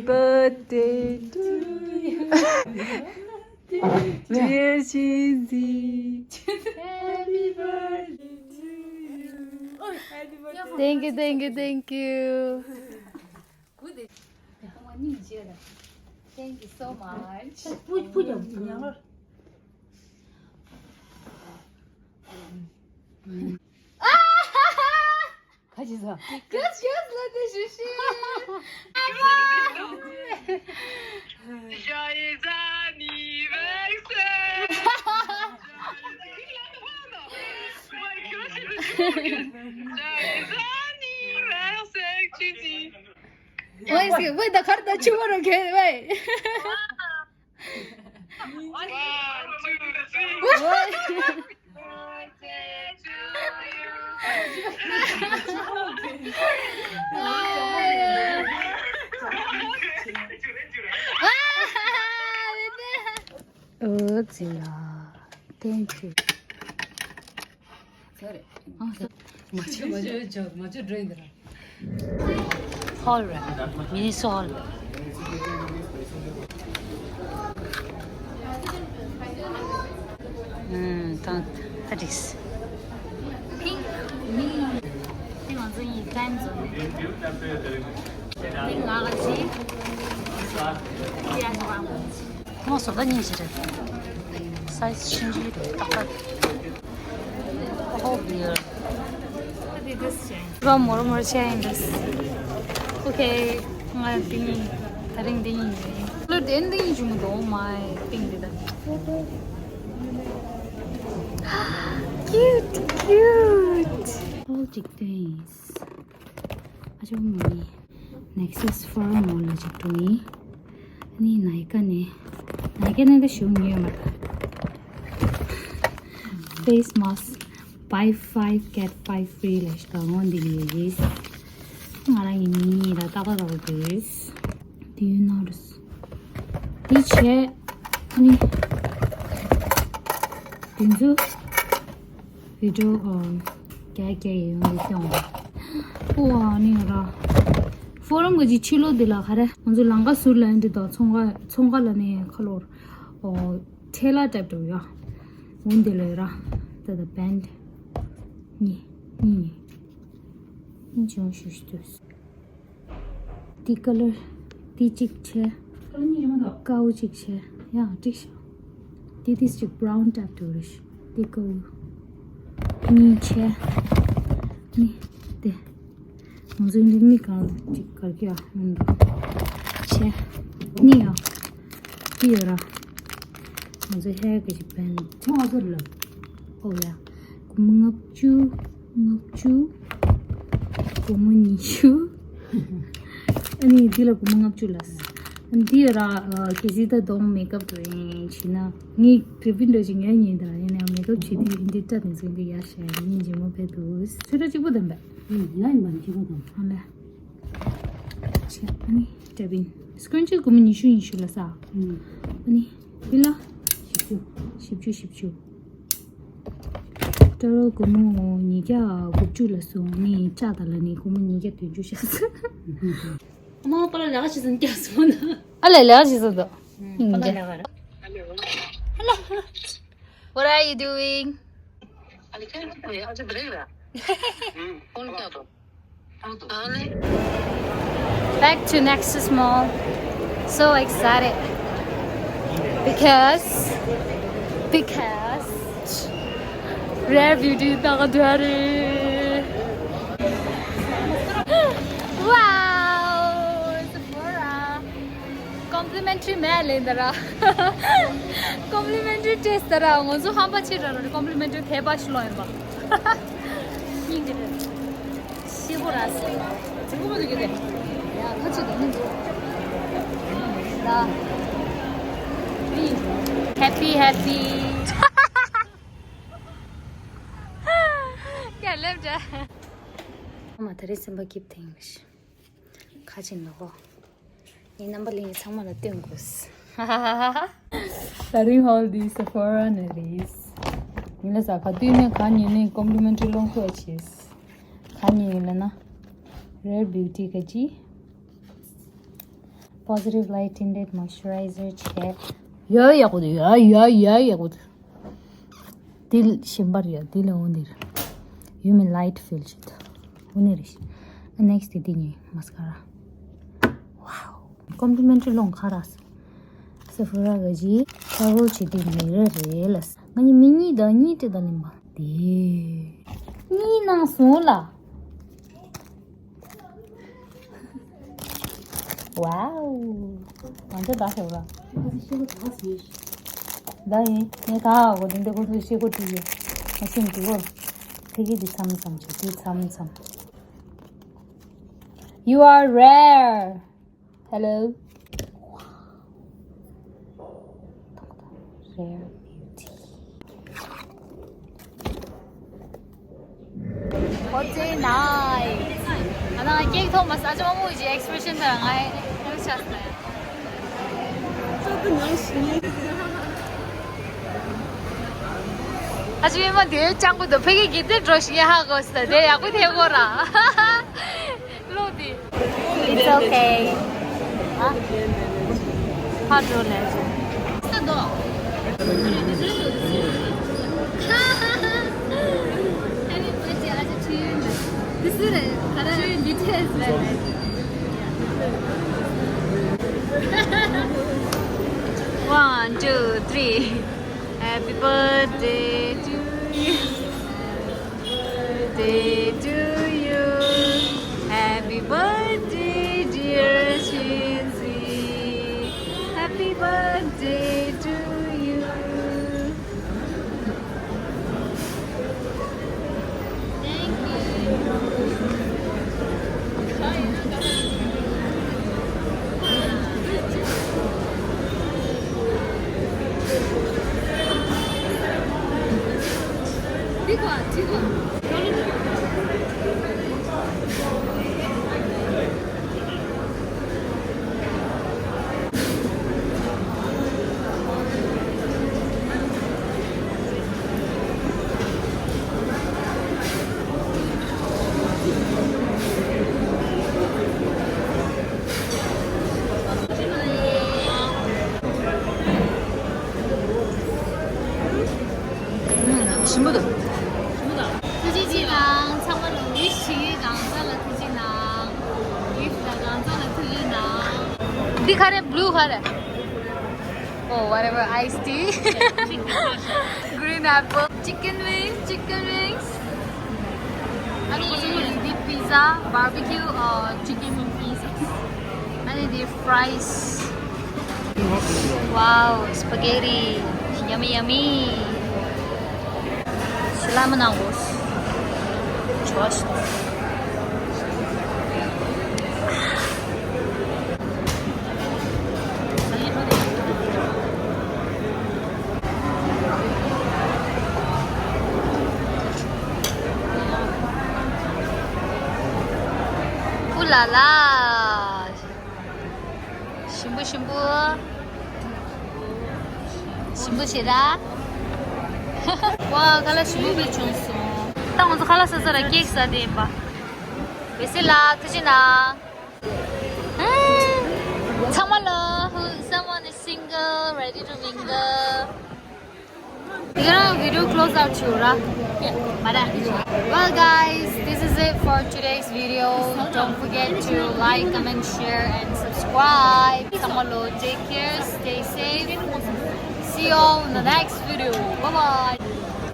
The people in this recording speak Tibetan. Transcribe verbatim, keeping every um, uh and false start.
Birthday to you. Dear Chizi. Happy birthday to you. Thank you, thank you, thank you. Thank you so much. ཁ་ཅིག་ཟ། Yes, yes, let this is Joyeux anniversaire. Joyeux anniversaire, Chizi. Wait, wait, the card that you want to get, wait. One, two, three. Oh, dear. Thank you. ཧོལ་རེད། མི་ནི་སོ་ཧོལ། ཨུམ། ད་ད་འགྲིགས། Pink me. འདི་ང་ཚོ་ཡི་ཊའིམ་ཛོན་རེད། འདི་ང་ལ་ཅི། འདི་ཡ་ཅི་བ། ངོ་སོ་ད་གཉིས་ཤིག་རེད། སའི་ཛི་ཆུང་ཆུང་རེད། ཏག་ཏག་ཨོ་བི་ཡར། ད་འདི་འདི་བྱས། རོ་མོར་མོར་བྱས་ཡིན་འདི། ཨོ་ཁེ། ང་འདི་གཉིས། ད་རིང་འདི་གཉིས་ཡིན། ལོ་དེ་འདི་གཉིས་བྱུང་མི་འདུག་མའི་པིང་འདི་ད། Cute, cute. ཨོ་ཅིག་ཏོན་ཡིན། ཨ་ཅོ་མི། Nexus Forum ལ་ཅིག་འགྲོ་ཡིན། ཨ་ནི་ནའི་ཀ་ནས། ནའི་ཀ་ནས་ད་ཞུ་ཉོས་མ་ད། Face mask buy five get five free ལ་ཞིག་ག་ངོ་འདི་ཉོས་ཡིན། ང་རང་གི་མི་གཉིས་ལ་ཏག་ཏག་ཏག་ཏག་ཡོད། Do you notice? འདི་བྱས། ཨ་ནི། འདི་ཚོ། བི་ཌིའོ་ཨ། རྒྱ་རྒྱ་ཡི་ཡོང་གི་སྐྱོང་བ། ཨོ་ཨ་ནི་ར། ཕོ་རམ་གི་ཅི་ཕྱི་ལོགས་འདི་ལ་ག་རེ། ང་ཚོ་ལང་ཀ་ཟུར་ལ་ཡིན་འདི་དང་ཚོང་ཁ་ཚོང་ཁ་ལ་ནས་ཁ་ལོར། ཨོ། ཁྲེ་ལ་ཊེབ་འདྲ་བོ་ཡ། འོ་འདི་ལ་ཡོད་ར། ད་ད་བེན་ཌི། གཉིས། གཉིས་གཉིས། གཉིས་བྱུང་ཞུ་ཞུ་དུས། འདི་ཀ་ལར། འདི་གཅིག་བྱས། ཀ་ལར་གཉིས་རེད་མ་གཏོགས། དཀར་པོ་གཅིག་བྱས། ཡང་འགྲིག་ཤག་འདི་དེ་གཅིག་བྷ་རའུན་ཊེབ་འདྲ་བོ་རེད་ཤག་འདི་དཀར་པོ། གཉིས་བྱས། ནི། དེ། ང་ཚོའི་འདི་མི་གང་གཅིག་གར་གྱི་ཨ་མིན་འདུག་བྱས། གཉིས་ཡང་། འདི་ཡོད་ར། ང་ཚོ་ཧེར་གྱི་ཅིག་བན་ཁྱོད་ང་ཚོ་ལ། ཨོ་ཡ། སྒོར་མོ་ལྔ་བཅུ། ལྔ་བཅུ། སྒོར་མོ་ཉི་ཤུ། ཨ་ནི་འདི་ལ་སྒོར་མོ་ལྔ་བཅུ་ལ། ཨ་ནི་འདི་ཡོད་ར། གལ་སྲིད་ད་གདོང་མེག་ཨབ་འགྲོ་ཡིན་བྱས་ན། ངས་གྲིབ་པིན་འགྲོ་ཅིག་ཉོས་ཉོས་ད་ཡིན་ན་མེག་ཨབ་བྱེད་དུས་འདི་སྐྲ་དེ་ཚོ་འདི་ཡར་བཞག་ཡིན་ཇེ་མོ་བས་འདུག་ཚོད་ལྟ་གཅིག་པོ་དམ་པས། ང་ཡིན་པ་ནི་གཅིག་པོ་དང་། ཨ་ལས། བྱས། ཨ་ནི་སྐྲ་བིན། སྐོན་ཆེ་སྒོར་མོ་ཉི་ཤུ་ཉི་ཤུ་ལ་ས། ཨ་ནི། འདི་ལ། བཞི་བཅུ། བཞི་བཅུ་བཞི་བཅུ། སྐྲ་རོ་སྒོར་མོ་ཉིས་བརྒྱ་དགུ་བཅུ་ལ་སོང་ནི་ལྕགས་དང་ལ་ནི་སྒོར་མོ་ཉིས་བརྒྱ་བདུན་ཅུ་བཞག་ས། ཨ་མ་པ་ལ་ལས་ཀ་བྱེད་ས་རྒྱག་སོང་ན། ཨ་ལས་ལས་ཀ་བྱེད་ས་འདུག་ཨ་ལས་ལས་ཀ་ར། Hello. What are you doing? Back to Nexus Mall. So excited. Because, because Rare Beauty ད་ག་དུས་རེད། Wow, Sephora. Complimentary མེད་ལེ་འདི་ར། Complimentary taste ད་ར། ང་ཚོ་ཧམ་པ་ཆེ་དྲགས་རེད། Complimentary དེ་པ་ཤི་ལོ་ཡིན་པ། སྙིང་གི་རེད། ཤི་བོ་ར་སི། ཚིག་པོ་འདི་གི་རེད། ཡ་ཁ་ཆེ་དེ་ནི་འདུག་ད། Happy, happy. ཀྱ་ལེབ་ཇ། ཨ་མ་ད་རེས་སེམས་པ་སྐྱིད་ཐེངས་མི་ཤི། ཁ་ཆེ་ནོ་ཧོ། ངའི་རྣམ་པ་ལེན་ཡས་ཚང་མ་ལ་སྟོན་དགོས། ད་རིང་ཧོལ་འདི་Sephora ནས་རེད། ཡིན་ལ་ས་ག་དུས་ནས་ག་ཉིན་ནས་Complimentary སློང་ཐུབ་བྱས། ག་ཉིན་ཡིན་ལ་ན། Rare Beauty ག་ཅི། ད་ Positive light tinted moisturizer བྱས། ཡ་ཡག་པོ་འདུག་ཡ་ཡ་ཡ་ཡག་པོ་འདུག་དེ་ཞིམ་པར་ཡ་དེ་ལ་འོ་འདིར་ཡུ་མི་ལའིཊ་ཕིལ་བྱེད་འོ་ནི་རེད། ཨ་ནེག་སི་ཊི་དེ་ནི་མ་སི་ཀ་ར། ཝའོ། ཀོམ་པི་ལི་མེན་ཊི་རི་ལོང་ཁ་ར་སོ། སེ་ཕོ་ར་ག་ཇི་ཊ་ར་ཝེལ་བྱེད་དུས་མི་རེ་རེ་ལ་ང་གཉིས་མི་གཉིས་དང་གཉིས་སྤྲད་ད་ལེན་པ་དེ་གཉིས་ནང་སོང་ལ། ཝའོ། ང་ཚོ་ད་ཤོག་ར། ད་ཡིན་ངས་ད་འོ་དེ་འདི་ཁོ་ཚོའི་ཤེལ་སྒོ་བྲིས་ཡོད། ང་སེམས་འདུག་གོ་ཕ་གི་འདི་མཚམས་མཚམས་བྱེད་དུས་མཚམས་མཚམས། You are rare. Hello. Rare beauty. What a night. ང་ནང་ཀེག་ཐོག་མ་ས་ཅོ་མོ་ཞིག་ཨེག་སི་པི་རེ་ཤན་དང་ང་ཡང་ཆགས་སོང་། ཨ་ཅེ་མ་དེ་ཅང་གོ་དོ་ཕ་གི་གི་དེ་འགྲོ་ཞིག་ཧ་གོ་སྟེ་དེ་ཡག་པོ་ཐེ་གོ་ར། ལོ་དེ། It's okay. ཧ། ཧ་འགྲོ་ལེ། ས་དོ། Happy birthday, ཨ་ཅེ་to you. This is it. ཁ་ར་to you, details. One, two, three. Happy birthday to you. Birthday to you. Happy birthday, dear Shinzi. Happy birthday to you. Thank you. ཞིམ་པོ་འདུག་ཐུགས་རྗེ་ཆེ་གནང་། ཚང་མ་ལ་ཝིཤ་བྱེད་མཁན་གང་ཟག་ལ་ཐུགས་རྗེ་གནང་། གིཕ་ཊི་གང་ཟག་ལ་ཐུགས་རྗེ་གནང་། འདི་ག་རེ། བྷུ་ལུ་ག་རེ། Oh, whatever, iced tea. Green apple. Chicken wings, chicken wings. ཨ་ནི་འདི་པི་ཛ། བྷར་བི་ཁིའུ་ཅི་ཀེན་པི་ཛ། ཨ་ནི་འདི་ཕ་རའི་སི། Wow, spaghetti. Yummy, yummy. Salami nangos. Josh. Ooh la la. ཞིམ་པོ་ཞིམ་པོ། ཞིམ་པོ་བྱེད་ར། ཝ། ཁ་ལག་ཞིམ་པོ་བྱུང་སོང་། ད་ང་ཚོ་ཁ་ལག་ཟ་ས་ར་ཀེག་ཟ་དེ་ཡིན་པ། བེ་སི་ལ་ཐུགས་རྗེ་གནང་། ཚང་མ་ལ། Who, someone is single, ready to mingle. Video close out to ra. Well, guys, this is it for today's video. Don't forget to like, comment, share, and subscribe. Take care, stay safe. See you all in the next video. Bye bye.